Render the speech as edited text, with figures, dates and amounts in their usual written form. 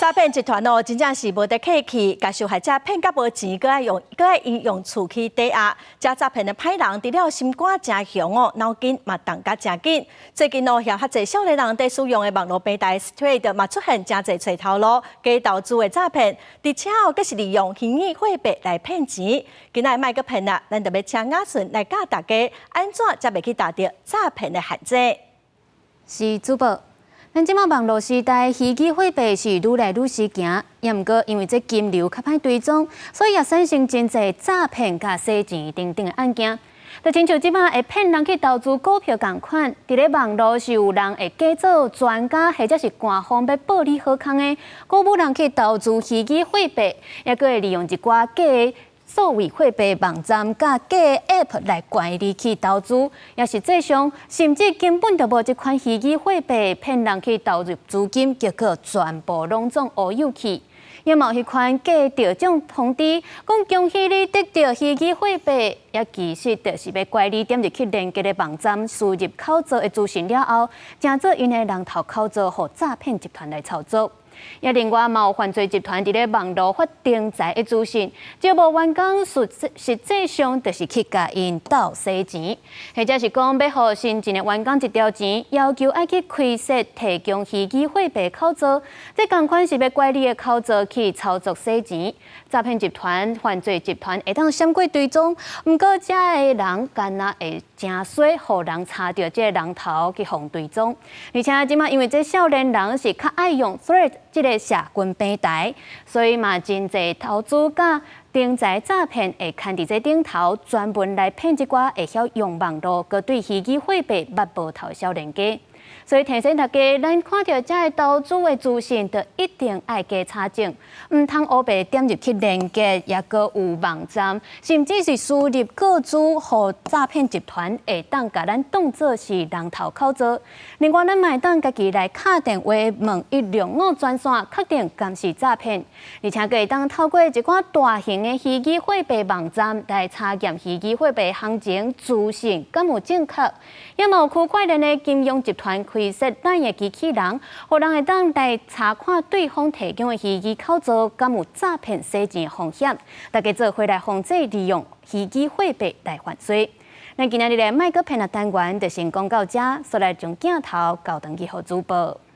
詐騙集團哦，真正是無佇客氣，共受害者騙甲無錢，閣愛用閣愛𪜶用厝去抵押。這詐騙的歹人，除了心肝誠雄哦，腦筋嘛動甲誠緊。最近哦，遐較濟少年人佇使用的網路平台 Threads 嘛出現誠濟揣頭路、假投資的詐騙，而且哦，閣是利用虛擬貨幣來騙錢。今仔麥閣騙啦，咱就欲請雅順來教大家，按怎才袂去踏著詐騙的陷阱。是主播。咱這馬網路時代，虛擬貨幣是愈來愈時行，也毋過因為這金流較歹追蹤，所以也產生真濟詐騙佮洗錢等等的案件。就親像這馬會騙人去投資股票仝款，佇咧網路是有人會假做專家，或者是官方欲報你好康的，鼓舞人去投資虛擬貨幣，也閣會利用一寡假的數位貨幣網站佮假 App 來拐你去投資，也實際上甚至根本就無這款虛擬貨幣，騙人去投入資金，結果全部攏總烏有去。也嘛有彼款假得獎通知，講恭喜你得著虛擬貨幣，也其實就是欲拐你點入去連結的網站，輸入口座的資訊了後，成做𪜶的人頭口座，予詐騙集團來操作。也另外嘛有犯罪集團佇咧網路發徵才的資訊，招募員工實實際上就是去共𪜶鬥洗錢，或者是講欲予新進的員工一條錢，要求愛去開設提供虛擬貨幣口座，這仝款是欲拐你的口座去操作洗錢。詐騙集團、犯罪集團會當閃過追蹤，毋過這个人敢若會誠衰，予人查著這个人頭去予追蹤。而且這馬因為這少年人是較愛用 Threads 這个社群平台，所以嘛真濟投資佮徵才詐騙會囥佇這頂頭，專門來騙這寡會曉用網路，閣對虛擬貨幣捌無頭少年家。所以提醒大家，咱看著這个投資的資訊，就一定愛加查證，毋通烏白點入去連結，抑閣有網站，甚至是輸入個資，予詐騙集團會當共咱當做是人頭口座。另外，咱嘛會當家己來敲電話問165專線，確定敢是詐騙，而且閣會當透過一寡大型的虛擬貨幣網站來查驗虛擬貨幣行情資訊，敢有正確。也嘛有區塊鏈的金融集團開設咱的機器人，予人會當來查看對方提供的虛擬口座，敢有詐騙洗錢的風險。大家做伙來防止利用虛擬貨幣來犯罪。咱今仔日的麥閣騙的單元就先講到這，煞來將鏡頭交轉去予主播。